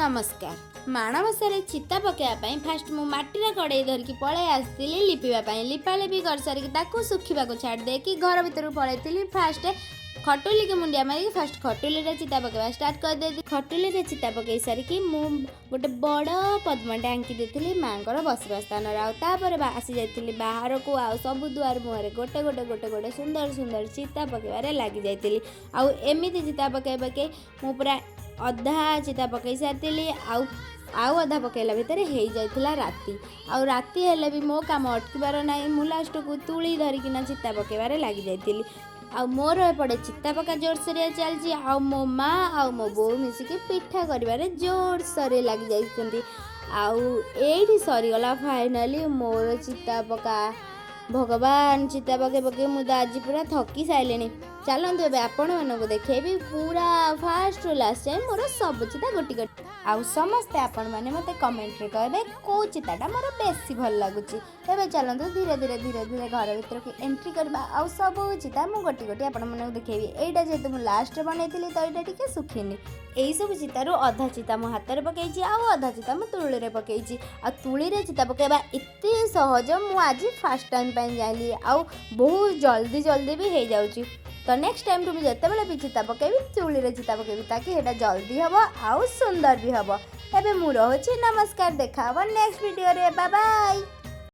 ନମସ୍କାର। ମାଣବସାରେ ଚିତା ପକାଇବା ପାଇଁ ଫାଷ୍ଟ ମୁଁ ମାଟିର କଡ଼େଇ ଧରିକି ପଳେଇ ଆସିଥିଲି ଲିପିବା ପାଇଁ। ଲିପାଲିପି କରିସାରିକି ତାକୁ ଶୁଖିବାକୁ ଛାଡ଼ି ଦେଇକି ଘର ଭିତରକୁ ପଳେଇଥିଲି। ଫାଷ୍ଟ ଖଟୁଲିକି ମୁଣ୍ଡିଆ ମାରିକି ଫାଷ୍ଟ ଖଟୁଲିରେ ଚିତା ପକାଇବା ଷ୍ଟାର୍ଟ କରିଦେଇଥିଲି। ଖଟୁଲିରେ ଚିତା ପକାଇ ସାରିକି ମୁଁ ଗୋଟେ ବଡ଼ ପଦ୍ମଟେ ଆଙ୍କି ଦେଇଥିଲି ମାଆଙ୍କର ବସିବା ସ୍ଥାନରେ। ଆଉ ତାପରେ ଆସିଯାଇଥିଲି ବାହାରକୁ ଆଉ ସବୁ ଦୁଆର ମୁହଁରେ ଗୋଟେ ଗୋଟେ ଗୋଟେ ଗୋଟେ ସୁନ୍ଦର ସୁନ୍ଦର ଚିତା ପକାଇବାରେ ଲାଗିଯାଇଥିଲି। ଆଉ ଏମିତି ଚିତା ପକାଇ ପକାଇ ମୁଁ ପୁରା ଅଧା ଚିତା ପକାଇ ସାରିଥିଲି ଆଉ ଅଧା ପକାଇଲା ଭିତରେ ହେଇଯାଇଥିଲା ରାତି। ଆଉ ରାତି ହେଲେ ବି ମୋ କାମ ଅଟକିବାର ନାହିଁ। ମୁଁ ଲାଷ୍ଟକୁ ତୁଳି ଧରିକିନା ଚିତା ପକାଇବାରେ ଲାଗିଯାଇଥିଲି। ଆଉ ମୋର ଏପଟେ ଚିତା ପକା ଜୋରସୋରିଆ ଚାଲିଛି ଆଉ ମୋ ମା ଆଉ ମୋ ବୋଉ ମିଶିକି ପିଠା କରିବାରେ ଜୋରସୋରରେ ଲାଗିଯାଇଛନ୍ତି। ଆଉ ଏଇଠି ସରିଗଲା ଫାଇନାଲି ମୋର ଚିତା ପକା। ଭଗବାନ, ଚିତା ପକେଇ ପକେଇ ମୁଁ ତ ଆଜି ପୁରା ଥକି ସାରିଲିଣି। ଚାଲନ୍ତୁ, ଏବେ ଆପଣମାନଙ୍କୁ ଦେଖେଇବି ପୁରା ଫାଷ୍ଟରୁ ଲାଷ୍ଟ ଯାଏଁ ମୋର ସବୁ ଚିତା ଗୋଟି ଗୋଟି। ଆଉ ସମସ୍ତେ ଆପଣମାନେ ମୋତେ କମେଣ୍ଟରେ କହିବେ କେଉଁ ଚିତାଟା ମୋର ବେଶୀ ଭଲ ଲାଗୁଛି। ଏବେ ଚାଲନ୍ତୁ, ଧୀରେ ଧୀରେ ଧୀରେ ଧୀରେ ଘର ଭିତରକୁ ଏଣ୍ଟ୍ରି କରିବା ଆଉ ସବୁ ଚିତା ମୁଁ ଗୋଟି ଗୋଟି ଆପଣମାନଙ୍କୁ ଦେଖେଇବି। ଏଇଟା ଯେହେତୁ ମୁଁ ଲାଷ୍ଟରେ ବନେଇଥିଲି, ତ ଏଇଟା ଟିକେ ଶୁଖିନି। ଏଇସବୁ ଚିତାରୁ ଅଧା ଚିତା ମୁଁ ହାତରେ ପକେଇଛି ଆଉ ଅଧା ଚିତା ମୁଁ ତୁଳିରେ ପକେଇଛି। ଆଉ ତୁଳିରେ ଚିତା ପକାଇବା ଏତେ ସହଜ, ମୁଁ ଆଜି ଫାଷ୍ଟ ଟାଇମ୍ ପାଇଁ ଜାଣିଲି। ଆଉ ବହୁତ ଜଲ୍ଦି ଜଲ୍ଦି ବି ହେଇଯାଉଛି। ତ ନେକ୍ସଟ ଟାଇମ୍ଠୁ ମୁଁ ଯେତେବେଳେ ବି ଚିତା ପକାଇବି, ତୁଳିରେ ଚିତା ପକାଇବି, ତାକି ସେଇଟା ଜଲ୍ଦି ହେବ ଆଉ ସୁନ୍ଦର ବି ହେବ। ଏବେ ମୁଁ ରହୁଛି। ନମସ୍କାର। ଦେଖା ହେବ ନେକ୍ସଟ ଭିଡ଼ିଓରେ। Bye bye.